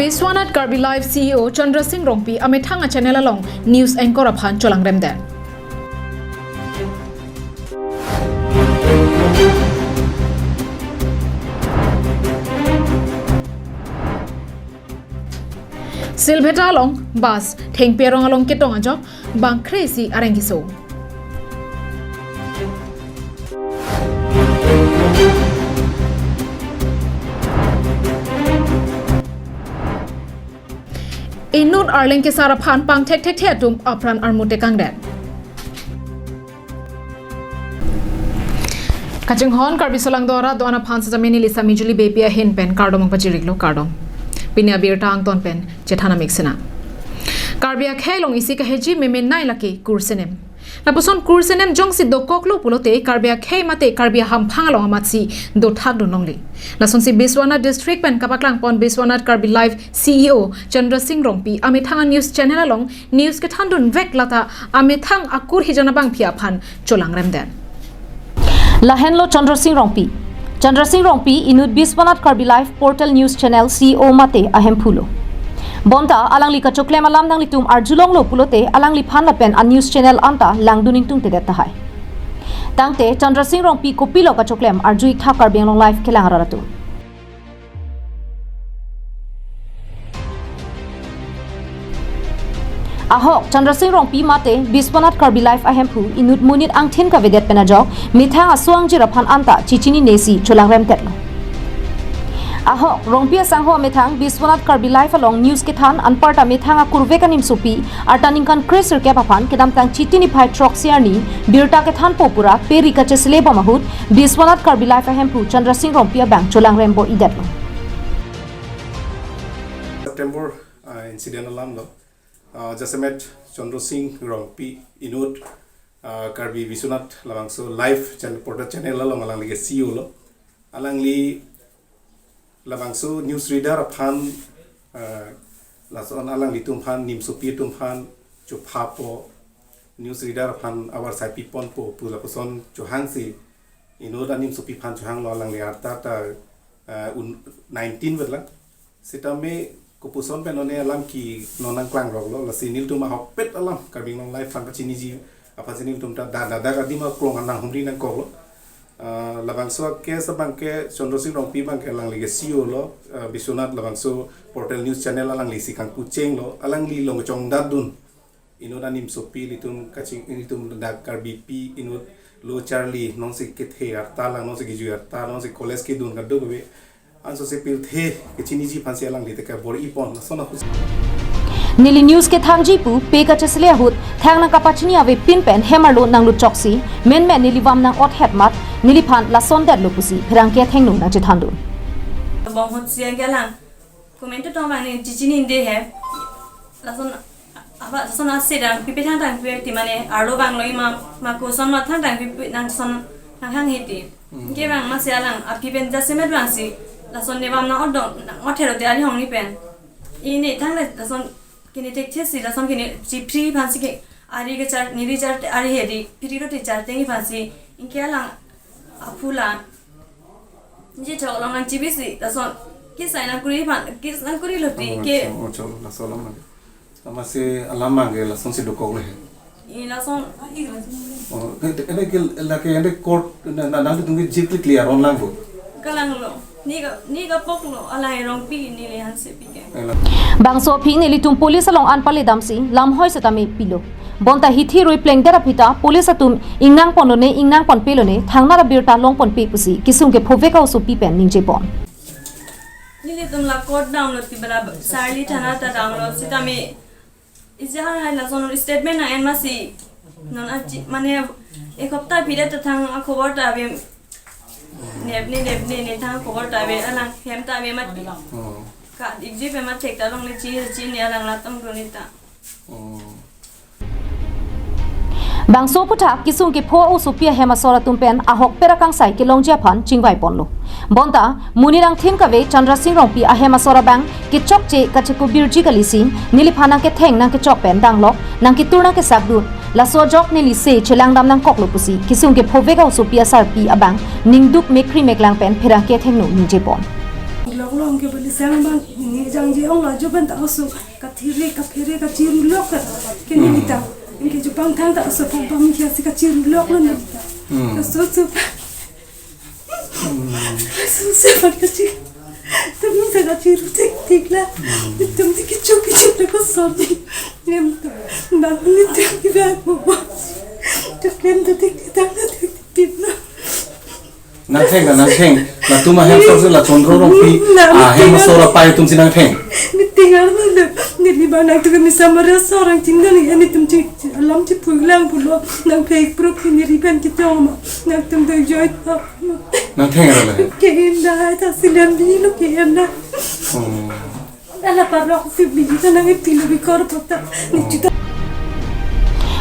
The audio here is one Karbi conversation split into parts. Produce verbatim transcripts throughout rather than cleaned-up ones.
Biswanath Karbi Live C E O Chandra Singh Rongpi amethang a-channel along news anchor aphan cholangrem det. Silbheta along bus thengpi arong along ketong ajok bang kre-isi areng keso. Inut arleng kesar aphan pangthek thekthe atum apran armu tekangdet. Kachinghon Karbi Solangdo arat do-an aphan sejameni Lisa Mijuli Beypi ahin pen kardom nangpachiriklo, kardom. Pini abirta angton pen chethan amik sina. Karbi akhei along isi kaheji memenei lake kursenem. Lapuson kursenem jongsi dokoklo pulote Karbi akhei mate Karbi ahamphang along amatsi dothak dun longle. Lasonsi Biswanath District pen kapaklangpon Biswanath Karbi Live C E O Chandra Singh Rongpi amethang a-news channel along news kethan dunvek lata amethang akur hijan abangpi aphan cholangrem det. Lahenlo Chandra Singh Rongpi. Chandra Singh Rongpi inut Biswanath Karbi Live Portal News Channel C E O mate ahemphu lo. Bonta alangli kachoklem alam nanglitum arjulonglo pulote alangliphan lapen a-news channel anta langdun ingtungtedet tahai. Tangte Chandra Singh Rongpi kopilo kachoklem arju-ik tha Karbi Anglong Live kelang arat atum. Ahok, Chandra Singh Rongpi mate Biswanath Karbi Live ahemphu inut monit angthin kavedet pen ajok methang aso angjir aphan anta chechinine si cholangrem tetlo. Ahok, Rongpi asangho amethang Biswanath Karbi Live along news kethan anparta methang akurvek animsopi arta ningkan kre-sirkep aphan kedamtang Chiti niphai throksi arni birta kethanpo pura peri kachesle bom ahut Biswanath Karbi Live ahemphu Chandra Singh Rongpi abang cholangrem bor-idetlo. September, ah, incident alam lo. Ah, jasemet Chandra Singh Rongpi inut, ah, Karbi Biswanath labangso live channel, portal channel along alangli ke C E O lo. Alangli labangso news reader aphan, ah, lason alanglitum aphan, nimsopi atum aphan chuphapo, news reader aphan abar sai piponpo pu lapuson chohangsi inut animsopi aphan chohanglo, alangli arta ta, ah, un-, nineteen vetlang. Sitame kopuson pen one alam ke non nangklangroklo, lasi nelitum ahokpet alam Karbi Anglong Live aphan pachiniji aphansi nelitum ta da da da kadima klong anang humri nangkoklo. Ah, labangso a-case abangke Chandra Singh Rongpi abangke alangli ke C E O lo, ah, Biswanath labangso portal news channel alanglisi kangpuchenglo, alangli along chongdatdun inut animsopi ilitum kaching, ilitum dak Karbipi inut lo charli, nonsi kethe arta lang, nonsi kejui arta, nonsi college kedun kadokave, ansose pirthe kechiniji aphansi alangli teka bor-ipon, lason ahut. Neli news kethanji pu pe kachesle ahut thang nangkapachini avepin pen hem arlo nanglut choksi, menmen neli vam nang-ot hetmat, neliphan lasondetlo pusi pherangke athengno nangchethandun. Bonghut siang galang. Comment to tong bang ne chechinine he. Lason, apa, lason ase dam, pipe thang tangpi ti mane, arlo bang lo ima, ma koson ma thang tangpi nangson, nanghang hiti. Hmm. Ke bang masi alang, api pen jasemet bangsi, lason ne bam nang-odong, nang-othero te ali hong ni pen. Ini thang le, lason, kini tek chesi, lason kini chipri aphansi ke, ari kechar, niri char, ari hedi, piri ro te char tengi aphansi, inke alang, aphu la. Nje chok long nang chibisi, lason, kisai nangkuri aphan, kis nangkuri lo ti, ke. Oh, chok, lason alam abang. Amatsi alam abangke lasonsi dokoklo he. I lason. Oh, ene ke, lake ene court, na, na, nangtum ke jikli clear on lang bo. Kalanglo. Ne ka, ne kapoklo, alai Rongpi neli hanse pi ke. Ela. Bangso aphi nelitum police along an paledamsi, lamhoi setame pilo. Bonta hithi rui plengdet aphi ta, police atum ingnangponlone, ingnangponpelone, thangnat abirta longponpe pusi, kesung kephovek a-osopi pen ningjepon. Nelitum la court damlo ti bala sarli thana ta damlo sitame, isi har hai lason statement nang-en masi, non achi, mane, ek hapta aphi det ta thang akhobor ta ave, nepni, nepni, ne thang akhobor ta ave, alang hem ta ave mati. Oh. Ka, ikji pe mat thek ta longle chi, chi ne alang latum groni ta. Oh. Bangso aphuthak kesung kepho a-osopi ahem asor atum pen ahokpet akangsai kelongji aphan chingvaiponlo. Bonta, monit angthin kave Chandra Singh Rongpi ahem asor abang kechokche kachekobirji kalisi, neliphan nangketheng nangkechok pen danglok, nangketur nangkesakdun. Laso ajok neli se chelangdam nangkoklo pusi, kesung kephovek a-osopi asarpi abang, ningduk mekri meklang pen pherangke athengno ningjepon. Lok long ke beli sang bang. Ni jangje ong ajo pen ta oso kathere kaphere kachirulok ka. Kini Hmm. kita. Inke jupang thang ta oso pang pang kia si kachirulok lo ni kita. Hmm. Oso so. Oso so pan kachi. Tum sa kachiru tik tik la. Tum tik kichu kichu ta ko so ni. Nem to. Bang ni tik kita ko. Tum nem to tik tik ta tik tik la. Nangtheng ta nangtheng. Latum ahem asor si la Chandra Rongpi. Na, ahem nangtheng asor apai atum si nangtheng. Nangtheng arni le. Neli ba nangtum kami samar asor ang chingdang ni ani tum ching alam chipui lang pulo. Nang fake proof ni riban kitong ma. Nangtum do joy. Nangtheng arlo. Ke enda ta silam di lo ke enda. Hmm. Ala parlok si biji ta nang ipilo bikor pota. Ni chuta.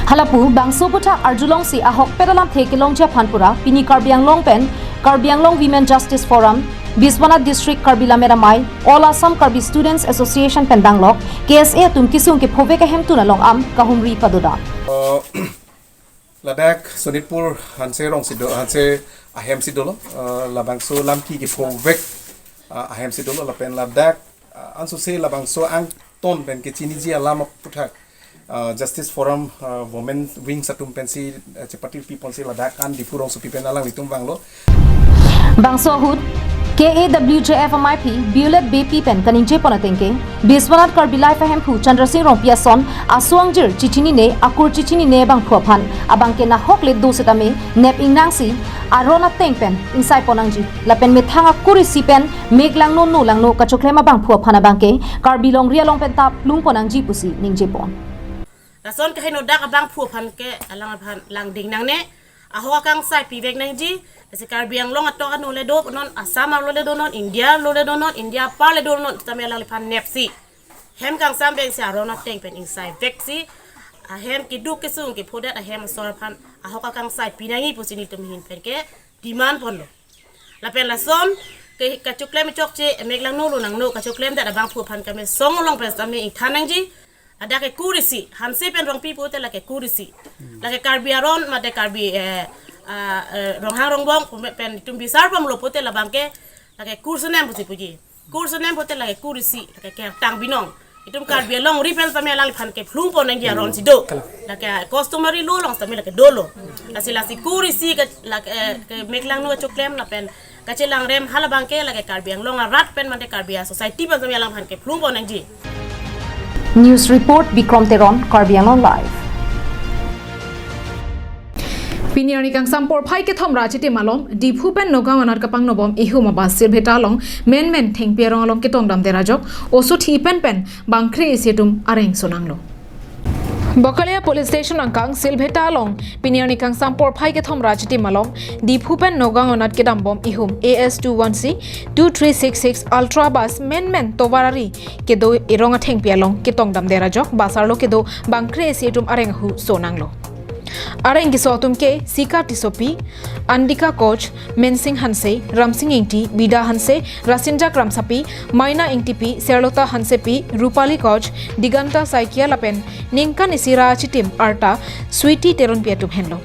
Halapu bangso aputhak arjulongsi ahokpet alamthe kelongji aphan pura pini Karbi Anglong pen Karbi Anglong Women Justice Forum, Biswanath District Karbi Lammet Amei, All Assam Karbi Students Association pen danglok K S A atum kesung kephovek ahemtun along am kahumri padodam. Uh, ladak Sonitpur Hanse rongsi do, Hanse ahemsi dolo, uh, labangso lamki kephovek, uh, ahemsi dolo lapen ladak, uh, ansose labangso angton pen kechiniji alam aputhak, uh, Justice Forum, uh, Women Wings atum pensi, uh, chepatiri piponsi ladak an Diphu rongsopi pen alanglitum vanglo. Bangso ahut K A W J F Amei aphi Violet Beypi pen kaningje pon atengke, Biswanath Karbi Live ahemphu Chandra Sing Rongpi ason aso angjir chichinine, akur chichinine abangphu aphan abangke nahok le do setame nep ingnangsi aron ateng pen ingsai pon nangji lapen methang akur isi pen mek langno no langno kachoklem abangphu aphan abangke Karbi longri along pen ta plung pon nangji pusi ningje pon. Lason kaheno dak abangphu aphan ke alang aphan langding nangne, ahok akangsai pivek nangji. Lasi Karbi Anglong atok ano le do non, Assam arlo le do non, India arlo le do non, India apar le do non, tame alangliphan nepsi hem kangsam bengsi aron ateng pen ingsai veksi ahem keduk kesung kephodet ahem asor aphan ahok akangsai pinangji pusi nelitum ahin pen ke demand ponlo. Lapen lason ke kachoklem chokche, mek langno lo nangno kachoklem dak abangphu aphan kemesong along pen tame ingthan nangji. Ladak ke kur isi, Hanse pen Rongpi pute lake kur isi. Lake Karbi aron mate Karbi, eh, ah, eh, Ronghang Rongbong pen itum bisar pamlo pute labangke lake kur senem pusi puji. Kur senem pute lake kur isi, lake kertang binong. Itum Karbi alongri pen tame alangliphan kephlung pon nangji aron si do. Lake customary law along tame lake dolo. Lasi lasi kur isi ke lake, eh, ke mek langno kachoklem lapen kachelangrem halabangke lake Karbi Anglong arat pen mate Karbi a society pen tame alangliphan kephlung pon nangji. News report, Bikrom Teron, Karbi Anglong Live. Pini arni kangsam porphai kethom ra chitim malom, Diphu pen Nagaon anat kapangno bom ihum a-bus Silvetta along menmen thengpi arong along ketongdam der ajok, oso thi pen pen bangkre isi atum areng sonanglo. Bakalia Police Station angkang Silvetta along pini arni kangsam porphai kethom ra chitim malom, Diphu pen Nagaon anat kedam bom ihum A S two one C two three six six Ultra bus menmen tovar ari kedo erong athengpi along ketongdam der ajok, bus arlo kedo bangkre isi atum areng ahu sonanglo. Areng keso atum ke Sika Tissopi, Andika Koch, Mensing Hanse, Ramsing Ingti, Bida Hanse, Rasinjak Ramsapi, Maina Ingtipi, Serlota Hansepi, Rupali Koch, Diganta Saikia lapen ningkan isi ra chitim arta Sweety Teronpi atum henlo.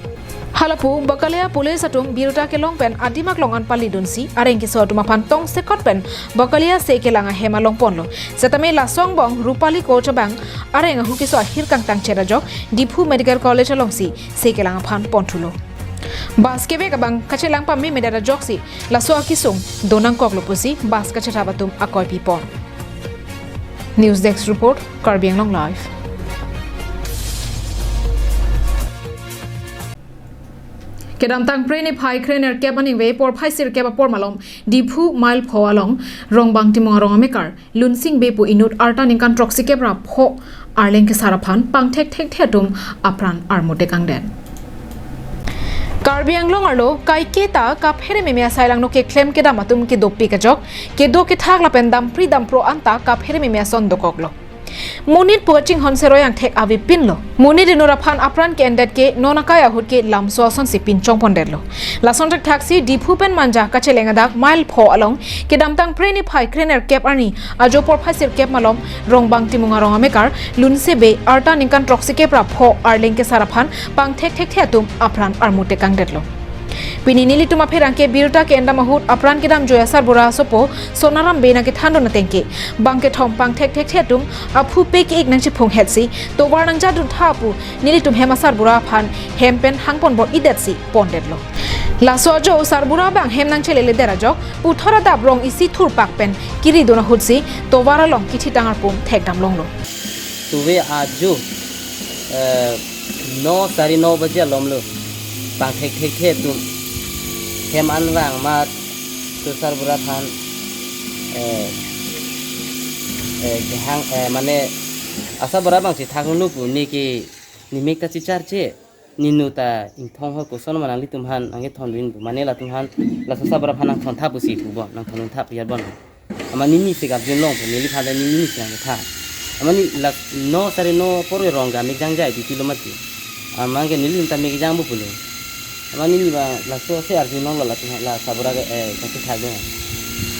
Halapu Bakalia Police atum birta kelong pen adimak long an palidunsi areng keso atum aphan tongsekot pen Bakalia se kelang ahem along ponlo. Setame laso angbong Rupali Koch abang areng ahu keso ahir kangtang chet ajok Diphu Medical College alongsi se kelang aphan ponthulo. Bus kevek abang kachelang pame medet ajoksi laso akesung donangkoklo pusi bus kachethap atum akoi pipon. News Desk Report, Karbi Anglong Live. Kedamtang Phre niphai krenerkep aningve porphai sirkep apor malom Diphu mile pho along Rongbang Timung arong amekar Lunsing Bey pu inut arta ningkan throksikep ra pho arleng kesar aphan pangthek thekthe atum apran armut tekangdet. Karbi Anglong arlo kaiketa kaphere meme asai langno keklem kedam atum kedopik ajok, kedo kethak lapen dampri dampro anta kaphere meme ason dokoklo. Monit pu kachinghon seroi angthek avepinlo. Monit inut aphan apran ke-endet ke non akai ahut ke lamso asonsi pinchong pondetlo. Lason thakthaksi Diphu pen Manja kacheleng adak mile pho along kedamtang Phre niphai krenerkep arni ajo porphai sirkep malom Rongbang Timung arong amekar Lunsing Bey arta ningkan throksikep ra pho arleng kesar aphan pangthek thekthe atum apran armut tekangdetlo. Pini nelitum apherangke birta ke-endam ahut apran kedamjoi asarbura asopo Sonaram Bey nangkethandun atengke, bang kethom pangthekthekthe atum aphu pe ke-ik nangchiphunghetsi tovar nangjaduntha pu nelitum hem asarbura aphan hem pen hangpon bor-idetsi pondetlo. Laso ajo sarbura abang hem nangcheleledet ajok puthot adap rong isi thurpak pen kiridun ahutsi tovar along kithitang arpum thekdamlonglo. Suve ajo, eh, no sari no baje alomlo. Pangthekthekthe atum hem anvang mat tu sarbura aphan, eh, eh, kehang, eh, mane asarbura abang chethakdunlo pu, ne ke ne mek ta chicharche, ne nu ta ingthong ho, koson ma nanglitum aphan nangkethondun pu, mane latum aphan, laso sarbura aphan nangthontha pusi pu bon, nangthondun tha pu ya bon. Amat nini si gap jun long pu, neliphan ta nini si nangketha. Amat ne la no sari no apor rong ga mek jangjai titi lo mati. Amat ke neli ta mek jang bu pulo. Amat nini ba laso si arjulonglo latum la sarbura ke, eh, kachethak do.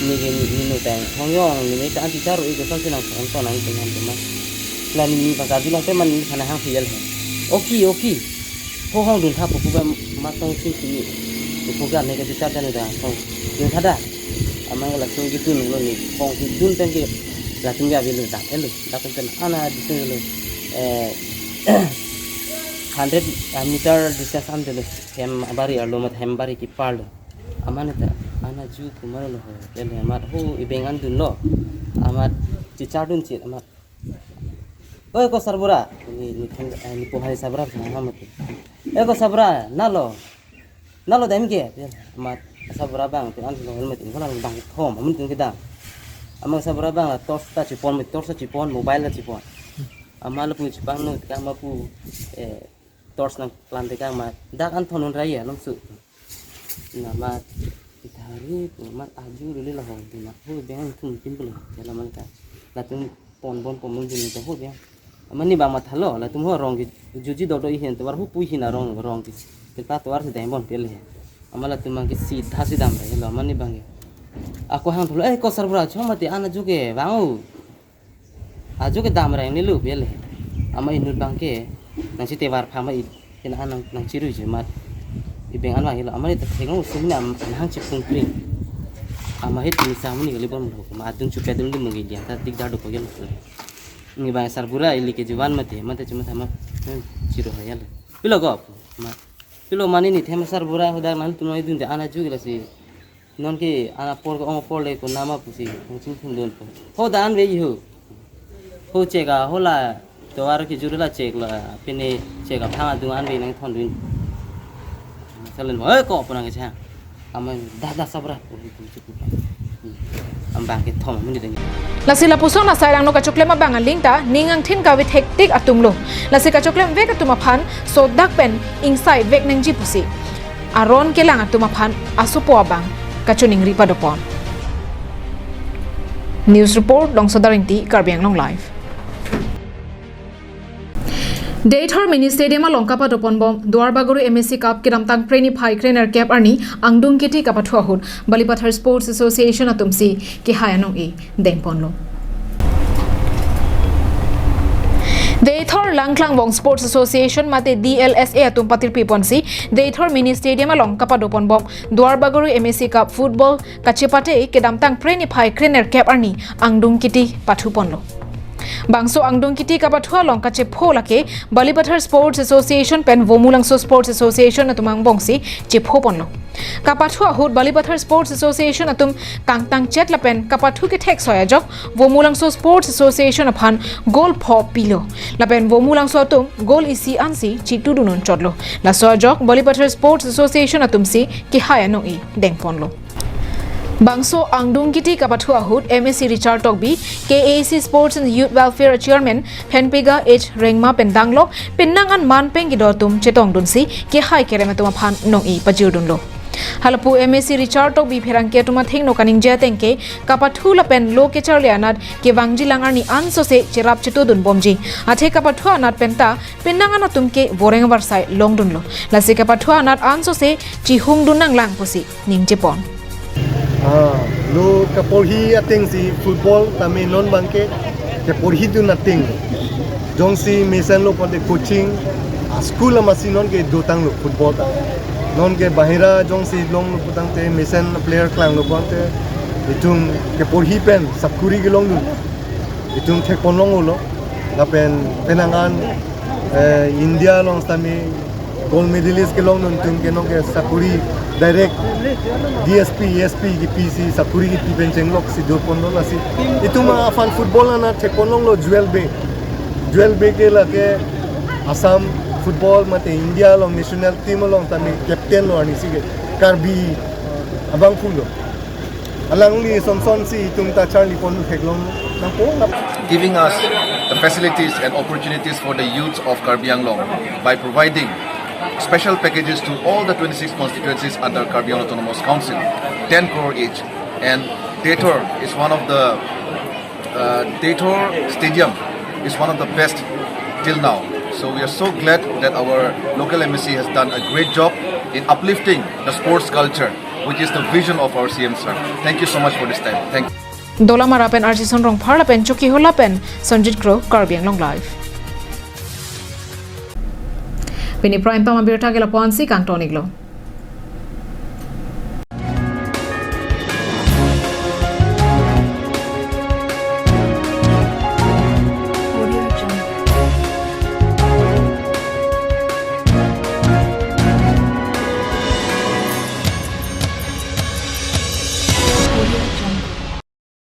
Ne ke ne nu ta ingthong yong, ne mek ta anti charo iko samsi nangthon nangthon nangthon ma. La nini ba arjulong pe ma neliphan hangphi el he. Oki, oki. Ho hongduntha pu pu ba matong sing sini. Pu pu ga ne kachechak dan da hongduntha da. Amat laso kedunlo ne hongdun pen ke latum ke avelo da. Elo, da pen pen ana distance lo. Eh, hundred, ah, meter distance an delo. Hem bari arlo mat hem bari keparlo. Amat ne ta ana ju kumar lo ho. Elo amat ho ibeng andunlo. Amat chechardun chit amat. Oi ko sarbura. Ne, ne thang, eh, ne pohai sarbura sa ha mati. Eh ko sarbura, nalo. Nalo dam ke. Amat sarbura abang tin an lo helmet in kolang bang thom amun tin kedam. Amat sarbura abang la torch ta chepon, torch ta chepon, mobile ta chepon. Amat lapu chepangno tekang ma pu, eh, torch nangklang tekang ma dak an thon un rai ya longsu. Na amat ithari pu amat aju duli la hong tu na ho beng thum tim pulo. Jala man ka. Latum pon bon pon mun jin ta ho beng. Amat ne bang mathalo, latum ho rong ke juji dodo ihin tovar hu pui hin arong rong ke. Kita tovar si dam bon pele. Amat latum mang ke si tha si dam re lo amat ne bang ke. Ako hang thulo, eh ko sarbura chom mati ana ju ke bang o. Ajo kedam reng ni lu bele. Amat inut bang ke nangchitevar pha ma i kena nang nangchiru je mat. Ibeng anvang helo amat ita thengno sumni am hangchiphung kring. Amat hit ni samni kali bom lo. Ma adung chupedul ni mugi dia ta dikdar do ko gel. Ni bang sarbura ili ke juvan mate mate chuma thama. Hmm, chiru hayal. Pilo ko apu. Ma. Pilo mane ne hem sarbura hodak nangtum noi dunde ana ju ke lasi. Non ke ana apor ke ong apor le ko nama pusi nangchingthum dun po. Ho dan ve ho. Ho chek a ho la tovar kejur la chek la pine chek aphang adung an ve nangthondun. Salen mo, eh, ko apu nangkechang. Amat da da sarbura pu hi pu chukup. Hmm. Ambang kethom amun deng. Lasi lapuson asai rangno kachoklem abang aling ta ning angthin kave thektik atumlo. Lasi kachoklem vek atum aphan sodak pen ingsai vek nangji pusi aron kelang atum aphan asopo abang kachiningri padopon. News report, Longsodar Ingti, Karbi Anglong Live. Deithor Mini Stadium along kapadoponbom Duarbagori M A C Cup kedamtang Phre niphai krenerkep arni angdung kiti kapathu ahut Balipathar Sports Association atumsi kehai anong-e dengponlo. Deithor Langklangvong Sports Association mate D L S A atum patirpiponsi Deithor Mini Stadium along kapadoponbom Duarbagori M A C Cup Football kachepate kedamtang Phre niphai krenerkep arni angdung kiti pathuponlo. Bangso angdung kiti kapathu along kachepho lake Balipathar Sports Association pen Vomulangso Sports Association atum angbongsi chephoponlo. Kapathu ahut Balipathar Sports Association atum kangtangchet lapen kapathu kethek soi ajok Vomulangso Sports Association aphan goal pho pilo. Lapen Vomulangso atum goal isi ansi chitudun unchotlo. Laso ajok Balipathar Sports Association atumsi kehai anong-e dengponlo. Bangso angdung kiti kapathu ahut M A C Richard Tokbi, K A A C Sports and Youth Welfare Chairman Phenpega H Rengma pen danglok penang an man pen kedo atum chetongdunsi kehai kerem atum aphan nong-e pajirdunlo. Halapu M A C Richard Tokbi pherangke atum athengno kaningje atengke kapathu lapen lo kecharli anat kevangjilang arni ansose cherap chetudunbomji. Athe kapathu anat penta penang an atum ke voreng varsai longdunlo. Lasi kapathu anat ansose chihungdun nanglang pusi ningjepon. Ah, lo kaporhi atengsi football tame non abangke kaporhidun ateng. Jongsi mesenlo ponte coaching, ah, school amatsi nonke dotanglo football ta. Non ke bahira jongsi longlo putangte, mesen player klanglo putangte, itum ke porhi pen sakuri kelongdun, itum thekpon longlo. Lapen penang an, eh, India along sitame gold medalist kelongdun atum ke non ke sakuri direct D S P, S P kepisi sakuri kepi pen chenglok si doponlo lasi. Itum aphan football ana thekpon longlo Jewel Bey. Jewel Bey ke lake Assam football mate India along national team along sitame captain lo arnisi ke Karbi abangphu lo. Alangli son son si itum ta charlipon theklong nangpo nang. Giving us the facilities and opportunities for the youths of Karbi Anglong by providing special packages to all the twenty-six constituencies under Karbi Anglong Autonomous Council, ten crore each. And Deithor is one of the uh, Deithor Stadium is one of the best till now. So we are so glad that our local M A C has done a great job in uplifting the sports culture, which is the vision of our C M sir. Thank you so much for this time. Thank you. Dolamara pen Arjison Rongphar lapen Chokihola pen Sonjit Kro, Karbi Anglong Live. Pini prime time abirta ke lapu-ansi kangton-iklo.